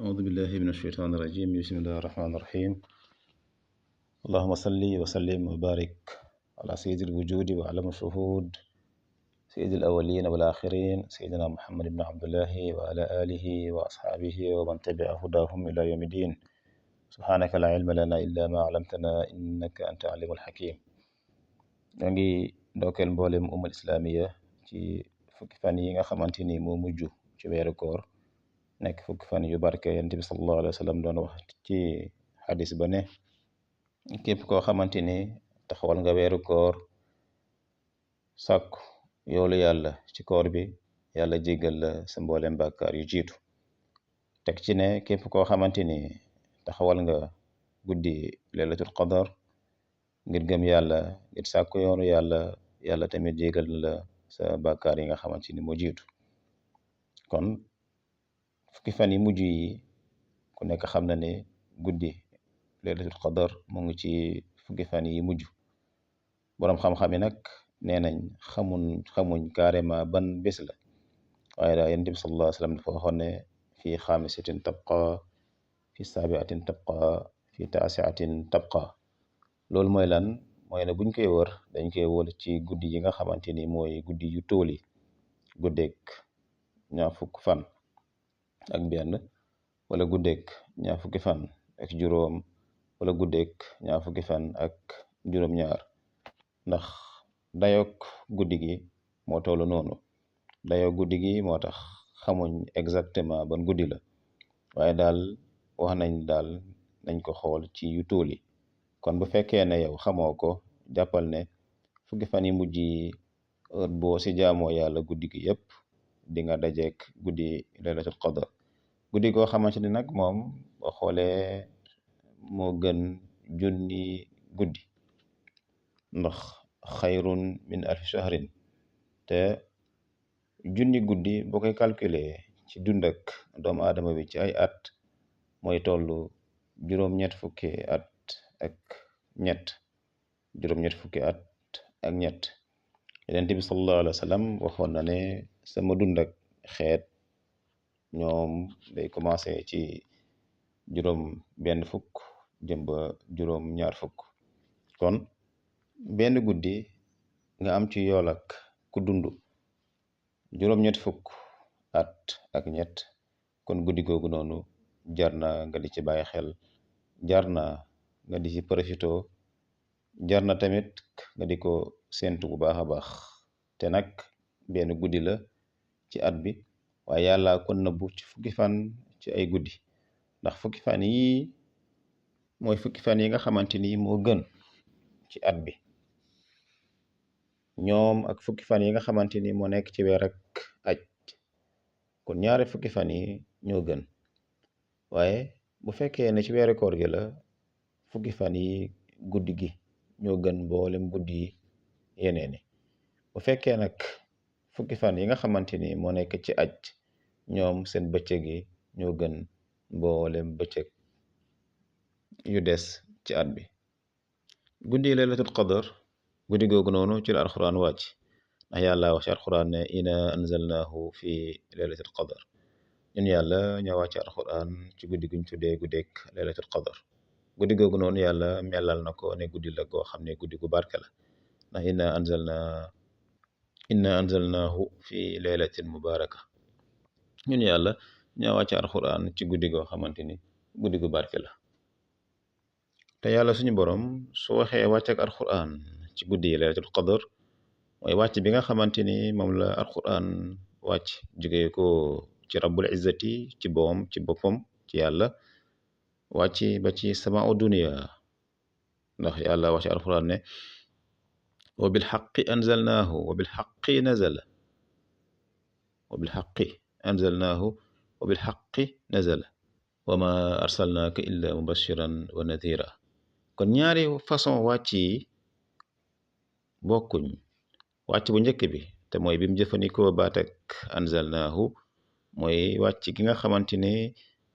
أعوذ بالله من الشيطان الرجيم بسم الله الرحمن الرحيم اللهم صل وسلم وبارك على سيد الوجود وعلم الشهود سيد الأولين والآخرين سيدنا محمد بن عبد الله وعلى آله وأصحابه ومن تبع هداهم إلى يوم الدين سبحانك لا علم لنا إلا ما علمتنا إنك أنت العليم الحكيم ngi ndokkeel mboolem ummal islamiya ci fukki fan yi nga xamante ni moo mujj ci weeru koor nekk fukki fan yu barke yonent bi sallallahu alayhi wa sallam doon wax ci xadis ba ne képp koo xamante ni taxawal nga weeru koor sàkku yoolu yàlla ci koor bi yàlla jéggal la sa mboolem bàkkaar yu jiitu teg ci ne képp koo xamante ni taxawal nga guddi laylatul qadar ngir gëm yàlla ngir sàkku yoonu yàlla tamit jéggal la sa bàkkaar yi nga xamante ni moo jiitu kon fukki fan yi mujj yi ku nekk xam na ne guddi laylatul qadar mu ngi ci fukki fan yi mujj boroom xam-xam yi nag nee nañ xamuñ carrément ban bés la waaye daa yonent bi sallallahu alayhi wa sallam dafa waxoon ne fi xaamisatin tabqa fi saabiatin tabqa fi taasiatin tabqa loolu mooy lan mooy ne buñ koy wër dañ koy wër ci guddi yi nga xamante ni mooy guddi yu tóoli guddeeg ñaar fukk fan ak benn wala guddeeg ñaar fukki fan ak juróom wala guddeeg ñaar fukki fan ak juróom-ñaar ndax dayoog guddi gi moo tollu noonu dayoog guddi gi moo tax xamuñ exactement ban guddi la waaye daal wax nañ daal nañ ko xool ci yu tóoli kon bu fekkee ne yow xamoo ko jàppal ne fukki fan yi mujj yi heure boo si jaamoo yàlla guddi gi yépp di nga dajeek guddi laylatul qadar guddi goo xamante ni nag moom boo xoolee moo gën junni guddi ndax xayrun min alfi shahrin te junni guddi boo koy calculer ci dund ak doomu aadama bi ci ay at mooy tollu juróom-ñett fukki at ak ñett juróom-ñett fukki at ak ñett yonent bi sallallahu alayhi wa sallam waxoon na ne sama dund ak xeet ñoom day commencé ci juróom benn fukk jëm ba juróom ñaar fukk kon benn guddi nga am ci yool ak ku dund juróom-ñett fukk at ak ñett kon guddi googu noonu jar na nga di ci bàyyi xel jar na nga di ci profito jar na tamit nga di ko séentu bu baax a baax te nag benn guddi la ci at bi waaye yàlla kon nëbbu ci fukki fan ci ay guddi ndax fukki fan yi mooy fukki fan yi nga xamante ni moo gën ci at bi ñoom ak fukki fan yi nga xamante ni moo nekk ci weer ak aj kon ñaari fukki fan yi ñoo gën waaye bu fekkee ne ci weeru koor gi la fukki fan yi guddi gi ñoo gën mboolem guddi yi yeneen yi bu fekkee nag fukki fan yi nga xamante ni moo nekk ci aj ñoom seen bëccëg yi ñoo gën mboolem bëccëg yu des ci at bi guddi laylatul qadar guddi googu noonu ci la alquran wàcc ndax yàlla wax ci alquran ne ina anzalnahu fi laylatul qadar ñun yàlla ñoo wàcc alquran ci guddi guñ tuddee guddeeg laylatul qadar guddi googu noonu yàlla melal na ko ne guddi la goo xam ne guddi gu barke la ndax inna anzalnahu fi laylatin mubaraka ñun yàlla ñoo wàcc alquran ci guddi goo xamante ni guddi gu barke la te yàlla suñu borom su waxee wàcc ak alquran ci guddi yi laylatul qadar mooy wàcc bi nga xamante ni moom la alquran wàcc jógee ko ci rabbul izzati ci boppam ci yàlla wàcc ba ci samaa'u dunya ndax yàlla wax ci alquran ne wa bil haqqi anzalnaahu wa bil haqqi nazala wa bil haqqi anzalnaahu wa bil haqqi nazala wa ma arsalnaaka illa mubashiran wa nadhira kon ñaari façon wàcc yi bokkuñ wàcc bu njëkk bi te mooy bi mu jëfandikoo baat ak anzalnaahu mooy wàcc gi nga xamante ni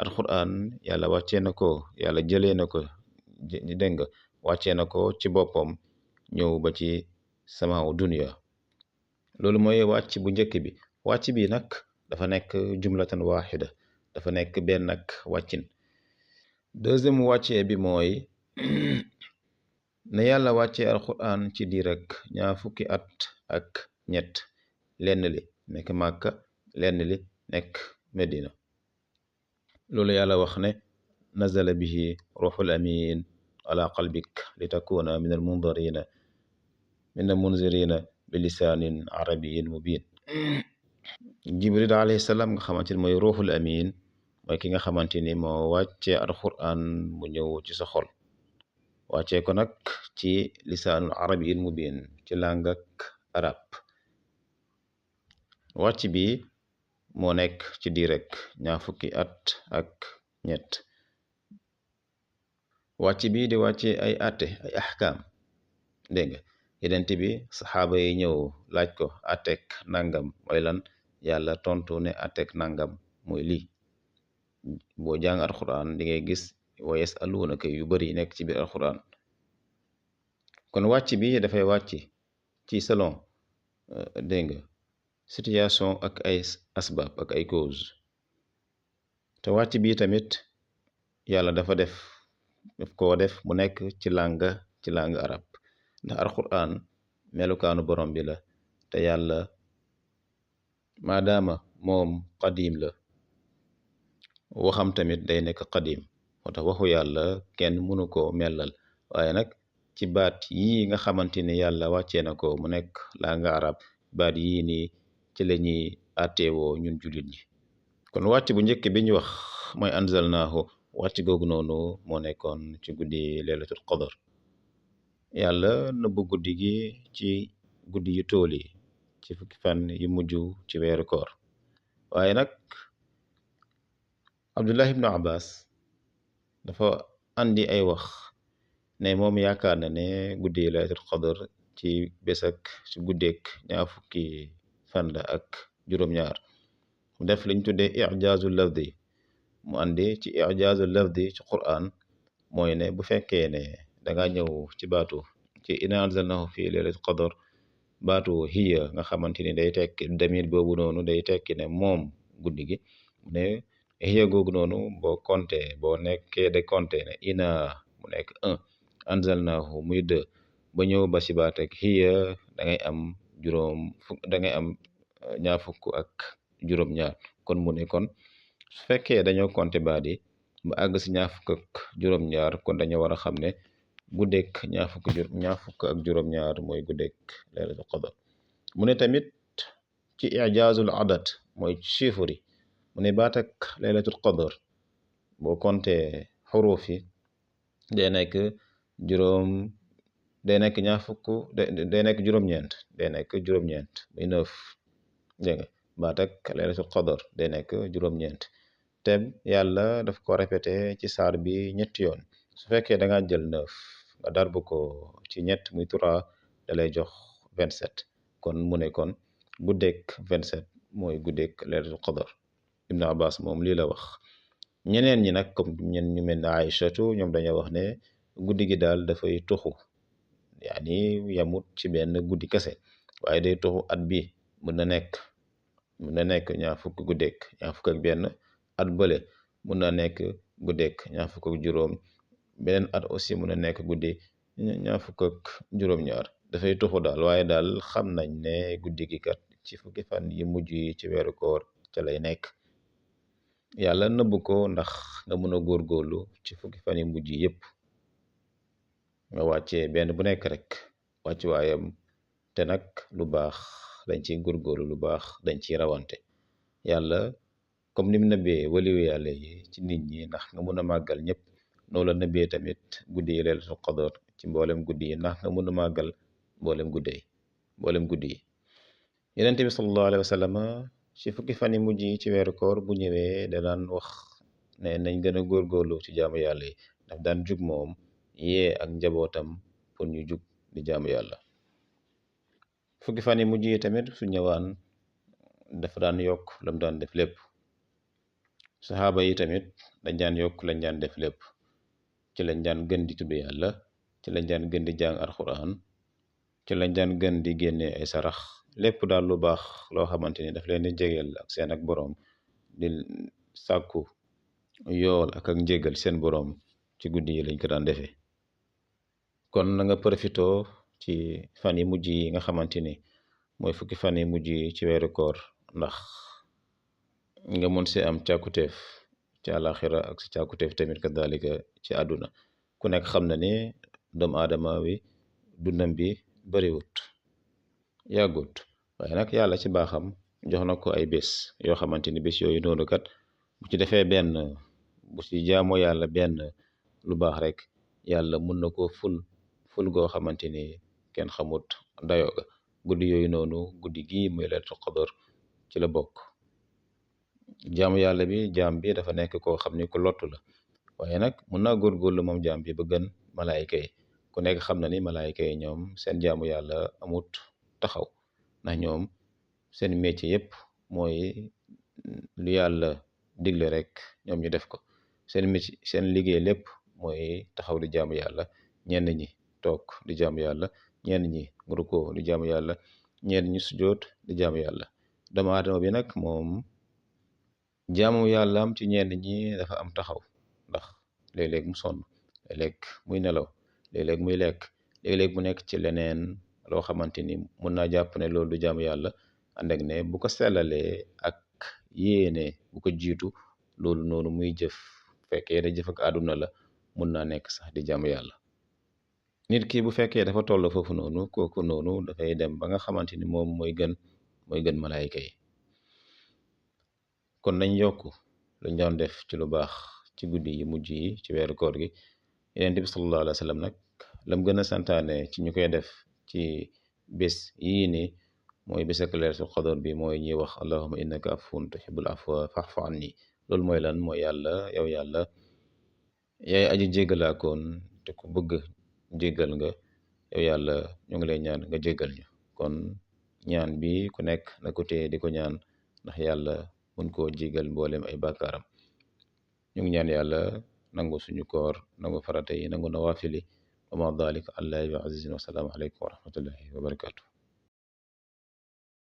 alquran yàlla wàccee na ko yàlla jëlee na ko dégg nga wàccee na ko ci boppam ñëw ba ci samaaw dunya loolu mooy wàcc bu njëkk bi wàcc bi nag dafa nekk jumlatan waxida dafa nekk benn ak wàccin. deuxième wàccee bi mooy ne yàlla wàccee alquran ci diir ak ñaar fukki at ak ñett, lenn li nekk Màkka lenn li nekk Medina. loolu yàlla wax ne nazala bihi ruuxul amin ala qalbik li takuna min al munzirina bi lisaanin arabiyin mubin. jibril alayhi salaam nga xamante ni mooy ruuxul amin mooy ki nga xamante ni moo wàccee alquran mu ñëw ci sa xol, wàccee ko nag ci lisaanul arabiyin mubin, ci làng ak arab. wàcc bi moo nekk ci diir rek ñaar fukki at ak ñett. wàcc bi di wàcce ay atte ay ahkaam, dégg nga yonent bi saxaaba yi ñëw laaj ko attek nangam mooy lan, yàlla tontu ne attek nangam mooy lii. boo jàng alquran di ngay gis wa yasaluunaka yu bari nekk ci biir alquran. kon wàcc bi dafay wàcc ci selon dégg nga situation ak ay asbab ak ay cause. te wàcc bi tamit yàlla daf koo def mu nekk ci langue arab, ndax alquran melukaanu borom bi la, te yàlla maadaama moom qadim la, waxam tamit day nekk qadim. moo tax waxu yàlla kenn mënu ko mellal, waaye nag ci baat yii nga xamante ni yàlla wàccee na ko mu nekk langue arab, baat yii nii ci la ñuy àtteewoo ñun jullit ñi. kon wàcc bu njëkk bi ñu wax mooy anzalnaahu, wàcc googu noonu moo nekkoon ci guddi leelatul qadar. yàlla nëbb guddi gi ci guddi yu tool yi ci fukki fan yu mujj ci weeru koor. waaye nag Abdullah ibnu Abbas dafa andi ay wax ne moom yaakaar na ne guddi leelatul qadar ci bés ak ci guddeeg ñaar fukki fan la ak juróom-ñaar. mu def liñ tuddee ijaazul lafdi, mu andi ci ijaazul lafdi ci Qur'an mooy ne bu fekkee ne danga ñëw ci baatu ci inna anzalnahu fi laylatul qadr, baatu hiya nga xamante ni day tekki damir boobu noonu day tekki ne moom guddi gi, mu ne hiya googu noonu boo compté boo nekkee de compté ne ina mu nekk 1 anzalnahu muy 2 ba ñëw ba si baat ak hiya da ngay am ñaar fukk ak juróom-ñaar. kon mu ne kon su fekkee dañoo compté baat yi ba àgg si ñaar fukk ak juróom-ñaar, kon dañoo war a xam ne guddeeg ñaar fukk ak juróom-ñaar mooy guddeeg laylatul qadr. mu ne tamit ci ijaazul adat mooy chiffre yi, mu ne baat ak laylatul qadr boo compté xuruuf yi day nekk ñaar fukk day nekk juróom-ñeent muy 9. dégg nga baat ak laylatul qadr day nekk juróom-ñeent. te yàlla daf ko répété ci saar bi ñetti yoon. su fekkee da nga jël 9 nga darbu ko ci ñett muy 3 da lay jox 27. kon mu ne kon guddeeg 27 mooy guddeeg laylatul qadr. Ibn Abbas moom lii la wax. ñeneen ñi nag comme ñen ñu mel ne Aïchatu ñoom dañoo wax ne guddi gi daal dafay tuxu, yaani yamut ci benn guddi kese, waaye day tuxu at bi mën na nekk ñaar fukk guddeeg ñaar fukk ak benn, at bële mun na nekk guddeeg ñaar fukk ak juróom, beneen at aussi mun na nekk guddi ñaar fukk ak juróom-ñaar. dafay tuxu daal, waaye daal xam nañ ne guddi gi kat ci fukki fan yi mujj yi ci weeru koor ca lay nekk. yàlla nëbb ko ndax nga mën a góorgóorlu ci fukki fan yi mujj yépp nga wàccee benn bu nekk rek wàcc waayam. te nag lu baax dañ ciy góorgóorlu, lu baax dañ ciy rawante. yàlla comme ni mu nëbbee waliyu yàlla yi ci nit ñi ndax nga mën a màggal ñëpp, noonu la nëbbee tamit guddi yi laylatul qadr ci mboolem guddi yi ndax nga mën a màggal mboolem guddi yi. yonent bi sallallahu alayhi wa sallam ci fukki fan yi mujj yi ci weeru koor bu ñëwee da daan wax ne nañ gën a góorgóorlu ci jaamu yàlla yi, daf daan jug moom yee ak njabootam pour ñu jug di jaamu yàlla. fukki fan yi mujj yi tamit su ñëwaan dafa daan yokk lam daan def lépp. saxaaba yi tamit dañ daan yokk lañ daan def lépp, ci lañ daan gën di tudd yàlla, ci lañ daan gën di jàng alxuraan, ci lañ daan gën di génne ay sarax, lépp daal lu baax loo xamante ni daf leen di jegeel ak seen ak boroom sàkku yool ak njéggal seen boroom ci guddi yi lañ ko daan defee. kon na nga profito ci fan yi mujj yi nga xamante ni mooy fukki fan yi mujj yi ci weeru koor, ndax nga mën si am càkkutéef ci àlaxira ak si càkkutéef tamit kadalika ci àdduna. ku nekk xam na ni doomu aadama wi dundam bi bariwut yàggut, waaye nag yàlla ci baaxam jox na ko ay bés yoo xamante ni bés yooyu noonu kat bu ci defee benn, bu ci jaamoo yàlla benn lu baax rek yàlla mun na ko ful goo xamante ni kenn xamut dayoo ga. guddi yooyu noonu guddi gii muy laylatul qadr ci la bokk. jaamu yàlla bi jaam bi dafa nekk koo xam ni ku lottu la, waaye nag mun naa góorgóorlu moom jaam bi ba gën malaayika yi. ku nekk xam na ni malaayika yi ñoom seen jaamu yàlla amut taxaw, ndax ñoom seen métier yépp mooy lu yàlla digle rek ñoom ñu def ko. seen métier seen liggéey lépp mooy taxaw di jaamu yàlla. ñenn ñi toog di jaamu yàlla, ñenn ñi rukkoo di jaamu yàlla, ñenn ñi sujjoot di jaamu yàlla. doomu aadama bi nag moom jaamu yàlla am ci ñenn ñi dafa am taxaw, ndax léeg-léeg mu sonn, léeg-léeg muy nelaw, léeg-léeg muy lekk, léeg-léeg mu nekk ci leneen loo xamante ni mun naa jàpp ne loolu du jaamu yàlla, ànd ak ne bu ko sellalee ak yéene bu ko jiitu loolu noonu muy jëf fekkee da jëf ak àdduna la mun naa nekk sax di jaamu yàlla. nit ki bu fekkee dafa toll foofu noonu, kooku noonu dafay dem ba nga xamante ni moom mooy gën malaayika yi. kon nañ yokk luñ doon def ci lu baax ci guddi yi mujj yi ci weeru koor gi. Yonent bi sallallahu alayhi wa sallam nag lam gën a santaane ci ñu koy def ci bés yii nii mooy bés ak laylatul qadr bi mooy ñuy wax allahumma innaka afuwwun tuhibbul afwa fa'fu anni. loolu mooy lan? mooy yàlla, yow yàlla yaay aji jéggalaakoon te ku bëgg jéggal nga, yow yàlla ñu ngi lay ñaan nga jéggal ñu. kon ñaan bi ku nekk na ko téye di ko ñaan, ndax yàlla mun koo jéggal mboolem ay bàkkaaram. ñu ngi ñaan yàlla nangu suñu koor, nangu farata yi, nangu nawaafili wa ma dalik allahi bi azizin. wa salaamu aleykum wa rahmatullahi wa barakatuh.